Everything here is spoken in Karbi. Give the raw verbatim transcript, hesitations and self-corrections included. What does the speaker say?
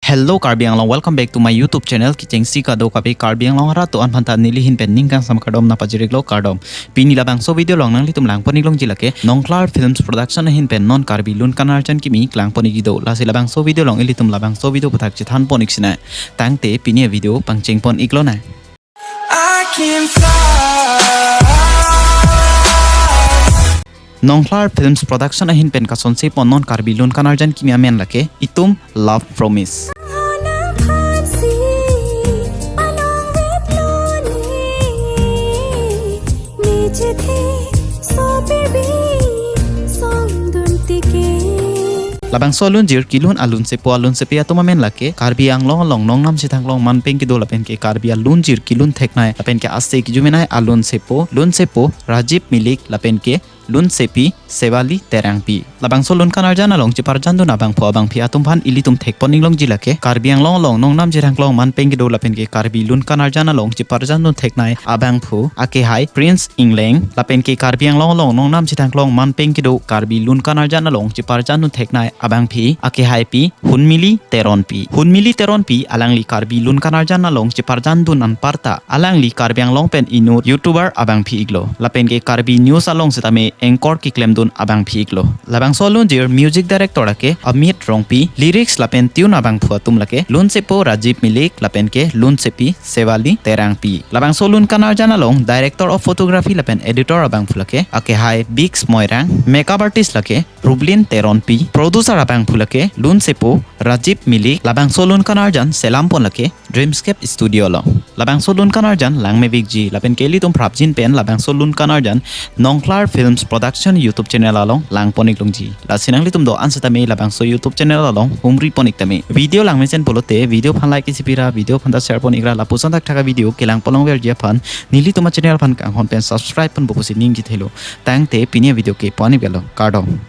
Hello Karbi Anglong, welcome back to my YouTube channel. Kechengsi kadokave Karbi Anglong arat do-an aphanta neli ahin pen ning kangsam kardom nangpajir-iklo, kardom. Pini labangso video along nanglitum langpon-ik longji lake Nongkhlar Films Production ahin pen non Karbi Lun Kanarjan kimi klangpon-ikji do. Lasi labangso video along ilitum labangso video aphuthak chethanpon-ik sinai. Tangte pini avideo pangchengpon-ik lonang. I can fly. Nongkhlar Films Production ahin pen kasonsepon non Karbi Lun Kanarjan kimi amen lake Itum Love Promise. Labangso alunjir kelun alunsepo alunsepi atum amen lake Karbi Anglong along nongnam chethanglong manpeng kedo lapen ke Karbi alunjir kelun theknei lapen ke ase kejumenei alunsepo, lunsepo Rajib Milik lapen ke lunsepi Sewali Terangpi. Labangso Lun Kanarjan along cheparjandun abangphu abangphi atum aphan ilitum thekpon-ik longji lake Karbi Anglong along nongnam chethanglong manpeng kedo lapen ke Karbi Lun Kanarjan along cheparjandun theknei abangphu akehai Prince Engleng lapen ke Karbi Anglong along nongnam chethanglong manpeng kedo Karbi Lun Kanarjan along cheparjandun theknei abangphi akehaipi Hunmili Teronpi. Hunmili Teronpi alangli Karbi Lun Kanarjan along cheparjandun anparta alangli Karbi Anglong pen inut YouTuber abangphi-iklo. Lapen ke Karbi News along setame anchor keklemdun abangphi-iklo. Labangso alunjir music director lake Amit Rongpi, lyrics lapen tune abangphu atum lake lunsepo Rajib Milik lapen ke lunsepi Sewali Terangpi. Labangso Lun Kanarjan along director of photography lapen editor abangphu lake akehai Biggs Moirang, makeup artist lake Rublin Teronpi, producer abangphu lake lunsepo Rajib Milik. Labangso Lun Kanarjan selampon lake Dreamscape Studio along. Labangso Lun Kanarjan langmevikji lapen ke ilitum prapjin pen labangso Lun Kanarjan Nongkhlar Films Production YouTube channel along langpon-ik longji. Lasi nanglitum do-an setame labangso YouTube channel along humripon-ik tame. Video langmesen pulote video aphan like isi pira, video aphan ta share pon-ikra, lapuson thakthak avideo kelangpon longverji aphan nelitum achannel aphan kanghon pen subscribe ponpo pusi ningje thelo. Tangte pini avideo ke pon-ik velo, kardom.